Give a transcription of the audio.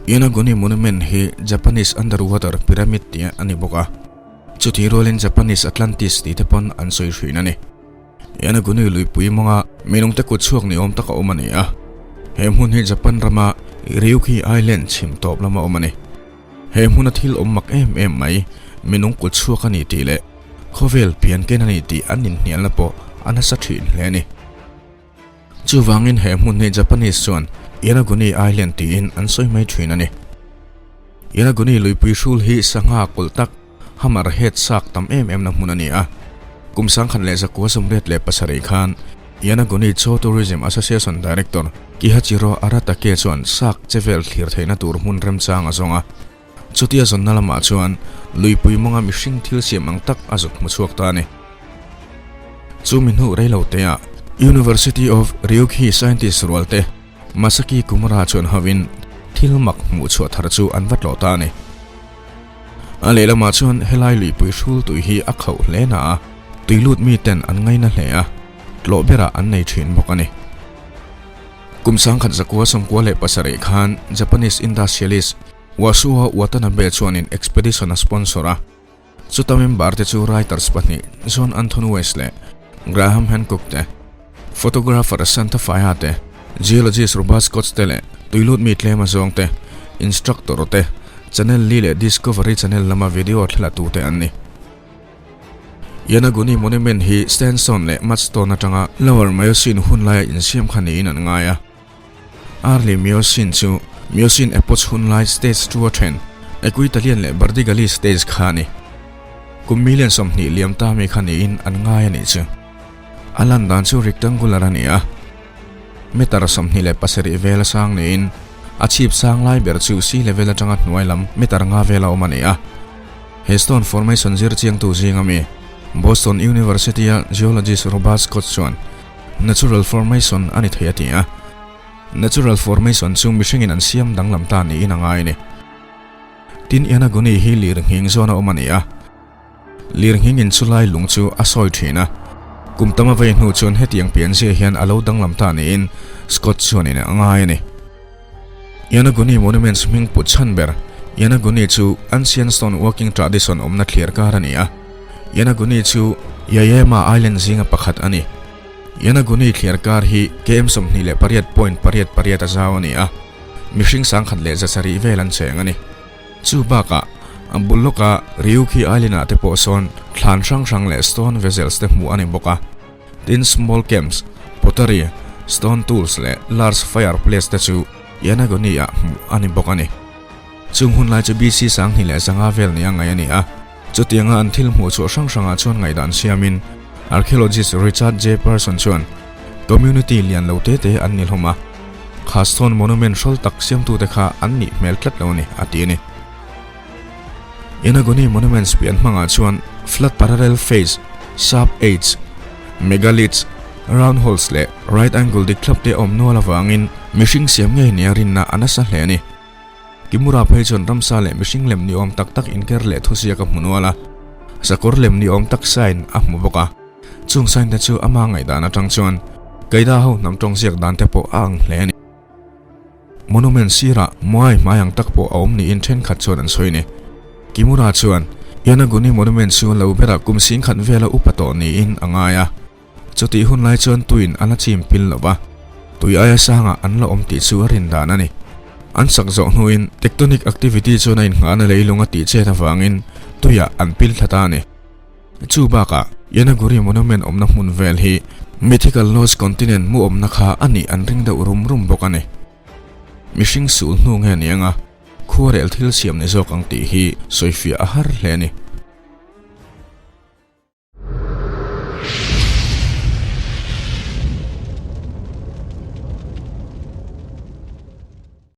Yonaguni Monument hi Japanese underwater pyramid tih a ni bawk a, chutih rualin Japanese Atlantis tih te pawn an sawi thin a ni. Yonaguni luipui mawnga minungte kut chhuak ni awm taka awm a ni a, he hmun hi Japan rama Ryukyu Island chhim tawp lama awm a ni. He hmuna thil awm mak em em mai, minung kut chhuak a ni tih leh khawvel pian ken a ni tih an inhnialna pawh a nasa thin hle a ni. Chuvangin he hmun hi Japanese chuan Yonaguni Island tiin an sawi mai thin a ni. Yonaguni luipui hrul hi sangha kulh tak hammerhead sak tam em em na hmun a ni a. Kum 1987 khan Yonaguni Cho Tourism Association Director Kihachiro Aratake chuan sak chevel thlir theihna tur hmun remchang a zawng a. Chutia zawnna lamah chuan luipui mawnga mihring thil siam ang tak a zuk hmu chhuak ta a ni. Chu mi hnu rei lo teah University of Ryukyu scientist rualte Masaki Kimura chuan hovin thil mak hmuh chhuah thar chu an va tlawh ta a ni. A lehlamah chuan helai luipui hrul tui hi a khauh hle na a, tui lut miten an ngaina hle a, tlawh berah an nei thin bawk a ni. Kum 1997 khan Japanese industrialist Wasuo Watanabe chuanin expedition a sponsor a, chuta member te chu writers pahnih John Anthony West leh Graham Hancock te, photographer Santa Faya te, geologist Robert Scott te leh tuilut mi tlem azawng te, instructor te, Channel li leh Discovery Channel lama video thlalatu te an ni. Yonaguni Monument hi sandstone leh mudstone atanga Lower Miocene hun laia insiam kha niin an ngai a. Early Miocene chu Miocene Epoch hun lai stage 2 a then, Equitalian leh Burdigali stage kha a ni. Kum million 20 liam ta mi kha niin an ngai a nih chu. A lan dan chu rectangular a ni a. Meter 27 vel a sang niin a chhip sang lai ber chu sea level atanga hnuai lam meter nga vela awm a ni a. He stone formation zir chiangtu zinga mi Boston University-a geologist Robert Scott chuan natural formation a ni thei a ti a. Natural formation chu mihringin an siam danglam ta niin a ngai a ni. Tin, Yonaguni hi lir nghing zawn a awm a ni a. Lir nghingin chulai lung chu a sawi thin a. Kum tam a vei hnu chuan hetiang pianzia hian a lo danglam ta niin Scott chuanin a ngai a ni. Yonaguni Monuments hming put chhan ber Yonaguni chu ancient stone working tradition awmna thlir kar a ni a. Yonaguni chu Yaeyama Island zinga pakhat a ni. Yonaguni thlir kar hi KM 28.88 a zau a ni a, mihring 1107 vel an cheng a ni. Chu bakah a bul lawka Ryukyu Island ah te pawh sawn thlan hrang hrang leh stone vessels te hmuh a ni bawk a. Tin small camps, pottery, stone tools leh large fireplace te chu Yonaguni ah hmuh a ni bawk a ni. Chung hun lai chu BC 2100 vel nia ngaih a ni a. Chutianga an thil hmuh chhuah hrang hrangah chuan ngaihdan siamin archaeologist Richard J. Person chuan community lian lo te te an ni hlawm a, kha stone monument hrawl tak siamtute kha an nih hmel tlat lo a ni, a ti a ni. Yonaguni Monuments pian hmangah chuan flat parallel face, sharp edge, megaliths, round holes leh right angle dik thlap te a awm nual avangin mihring siam ngei nia rinna a nasa hle a ni. Kimura phei chuan ramsa leh mihring lem ni awm tak tak inker leh thuziak a hmu nual a, sakawr lem ni awm tak sign a hmu bawk a. Chung sign te chu ama ngaihdan atang chuan Kaida ho hnam tawng ziak dan te pawh a ang hle a ni. Monument sirah muai hmai ang tak pawh a awm niin thenkhat chuan an sawi a ni. Kimura chuan Yonaguni Monument chu lo berah kum 10,000 vela upa tawh niin a ngai a. Chutih hun lai chuan tuin a la chim pil lo va, tui aia sangah an la awm tih chu a rin dan a ni. An sak zawh hnuin tectonic activity chuan a inngahna leilung a tih chet avangin tuiah an pil thla ta a ni. Chu bakah Yonaguni Monument awmna hmun vel hi mythical lost continent mu awmna kha a nih an ring deuh rum rum bawk a ni. Mihring sul hnu nge ni anga khuarel thil siam ni zawk ang tih hi sawifiah a har hle a ni.